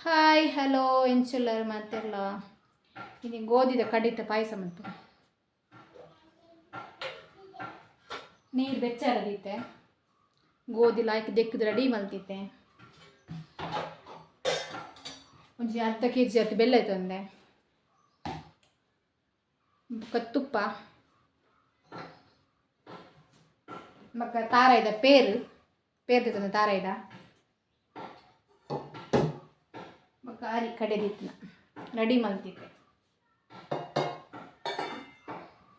Hi hello ಎಂಚುಲ್ಲರ್ ಮಾತೆರ್ಲ ಇನಿ ಗೋಧಿದ ಕಡಿತ ಪಾಯಸ ಮಲ್ಪು ನೀರು ಬೆಚ್ಚಾರದೀತೆ ಗೋಧಿ ಲಾಯ್ಕ್ ದೆಕ್ಕದ ರೆಡಿ ಮಲ್ತಿತ್ತೆ ಒಂಜಿ ಅರ್ಧ ಕೆ ಜಿ ಅತ್ತು ಬೆಲ್ಲ ತಂದೆ ಬೊಕ್ಕ ತುಪ್ಪ ಬೊಕ್ಕ ತಾರಾಯ್ದ ಪೇರು ಪೇರು ತಂದೆ ತಾರಾಯ್ದ ಬೊಕ್ಕ ಅರಿ ಕಡೆದಿತ್ತಿನ ರೆಡಿ ಮಲ್ತಿತ್ತೆ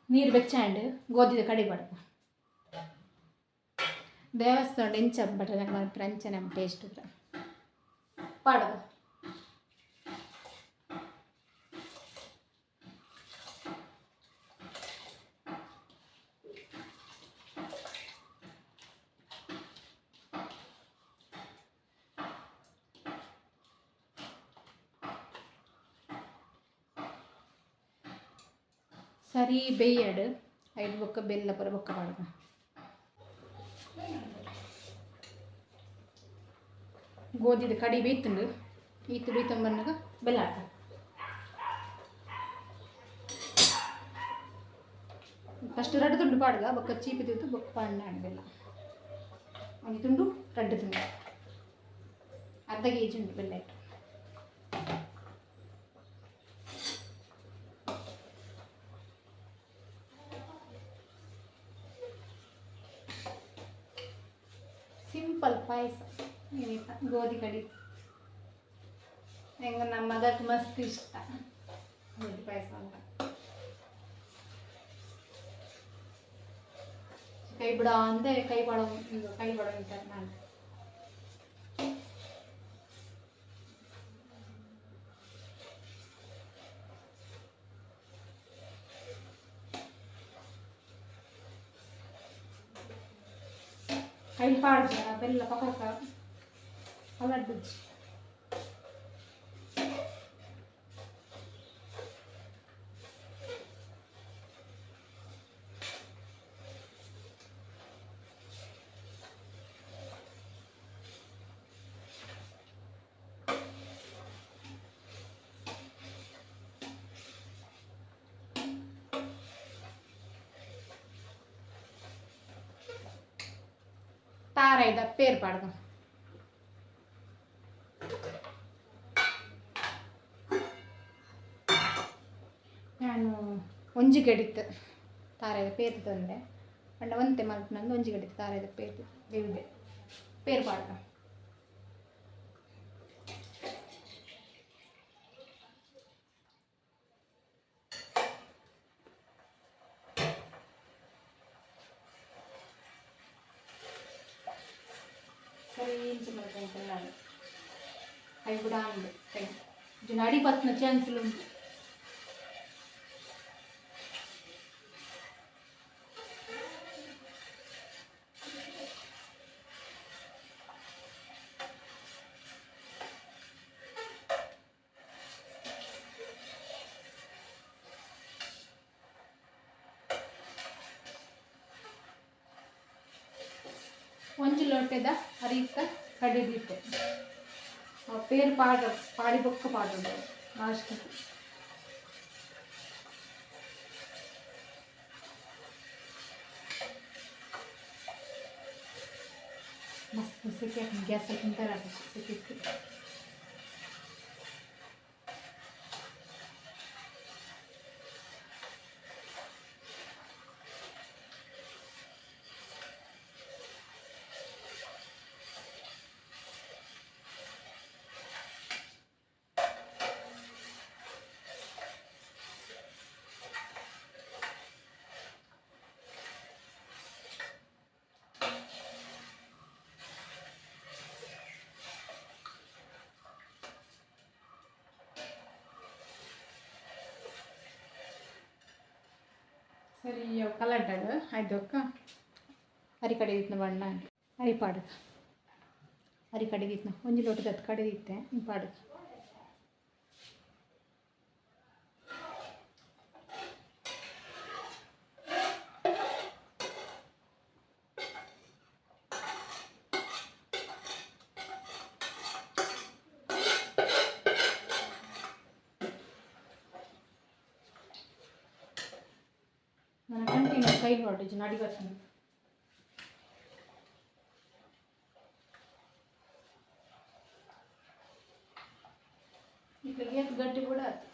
ನೀರು ಬೆಚ್ಚಾಂಡ್ ಗೋಧಿದ ಕಡಿ ಪಾಡ್ಪ ದೇವಸ್ಥಾನ ಎಂಚ ಬಟ್ ನಂಗೆ ಅಂಚನೆ ಟೇಸ್ಟ್ ಪಾಡೋದು. ಸರಿ ಬೇಯಡ್ ಐದು ಬೊಕ್ಕ ಬೆಲ್ಲ ಪೂರ ಬೊಕ್ಕ ಪಾಡುಗ ಗೋಧಿದ ಕಡಿ ಬೇಯ್ತುಂಡು ಈತು ಬೇಯ್ತೊಂಬನ್ನಾಗ ಬೆಲ್ಲ ಹಾಕ ಫಸ್ಟ್ ರಡ್ಡು ತುಂಡು ಪಾಡ್ಗ ಬೊಕ್ಕ ಚೀಪಿ ತಿದ್ದು ಬೊಕ್ಕ ಪಾಡ್ನ ಬೆಲ್ಲ ಒಂಜಿ ತುಂಡು ರಡ್ಡು ತುಂಡು ಅರ್ಧ ಕೆ ಜಿ ಉಂಟು ಬೆಲ್ಲ ಇಟ್ಟು. ಸಿಂಪಲ್ ಪಾಯಸ ಗೋಧಿ ಕಡಿ ಹೆಂಗ ನಮ್ಮ ಮಗಕ್ಕೆ ಮಸ್ತ್ ಇಷ್ಟ ಗೋಧಿ ಪಾಯಸ ಅಂತ. ಕೈ ಬಿಡ ಅಂದೆ ಕೈ ಬಾಡೋ ಕೈ ಬಾಡೋ ಅಂತಾರೆ ನಾನು. ಕೈ ಪಾಡ್ದ ಬೆಲ್ಲ ಪಕ್ಕ ಅಲ್ಲಡ್ಬುಜ್ಜಿ ತಾರಾಯ್ದ ಪೇರು ಪಾಡ್ದ ನಾನು ಒಂಜಿ ಗಡಿತ್ತು ತಾರಾಯ್ದ ಪೇರು ತಂದೆ ಪಂಡ ಒಂತೆ ಮಲ್ಪನಂದು ಒಂಜಿ ಗಡಿತ್ತು ತಾರಾಯ್ದ ಪೇರು ದೇವಿದೆ ಪೇರು ಪಾಡ್ದ. ಸರಿ ಇಂಚ ಮಲ್ಪಂತಿಲ್ಲ ಕೈ ಬಿಡ ಅಂದು ಕೈ ಅಡಿ ಪತ್ನ ಚಾನ್ಸ್ ಉಂಟು. ಒಂಜಿ ಲೋಟೆದ ಅರಿತ ಕಡಿದಿತ್ತೆ ಪೇರು ಪಾಡ ಪಾಡಿ ಬೊಕ್ಕ ಪಾಡುಂಡು ಲಾಸ್ಟ್ ಮಸ್ತ್ ಸೆಕೆ ಗ್ಯಾಸ್ ತಿಂತಾರೆ ಸೆಕೆ. ಸರಿ ಕಲಡ್ಡಾಡು ಆಯ್ದೊಕ್ಕ ಅರಿ ಕಡಿದಿತ್ನ ಬಣ್ಣ ಅರಿ ಪಾಡು ಅರಿ ಕಡಿದಿತ್ನ ಒಂಜಿ ಲೋಟದ ಕಡಿದಿತ್ತೆ ಪಾಡು. ಕೈ ಹೊರಟಿದ್ದು ನಡಿಗತ್ತು ಈಗ ಗಟ್ಟಿ ಕೂಡ ಆಯ್ತು.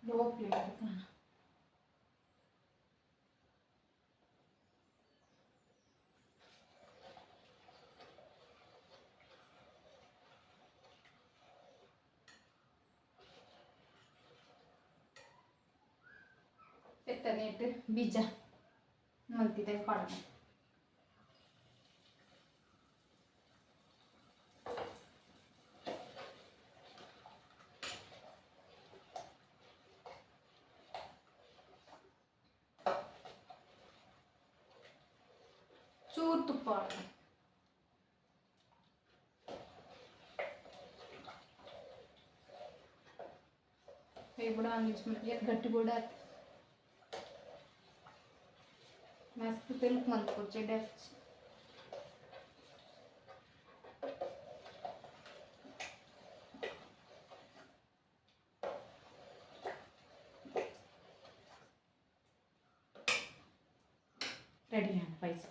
ಲೋ ಪ್ಲೇಟ್ ಪೆತ್ತನೇಟ್ ಬೀಜ ಮಲ್ತಿದೆ ಪಾಡೋಣ. ಚೂರು ತುಪ್ಪ ಕೈ ಬುಡ ಗಟ್ಟಿ ಬುಡ ಮಸ್ತ್ ತೆಲುಕು ಮಂತ್ ಚೆಡ್ಡೆ ರೆಡಿ ಪಾಯಸ.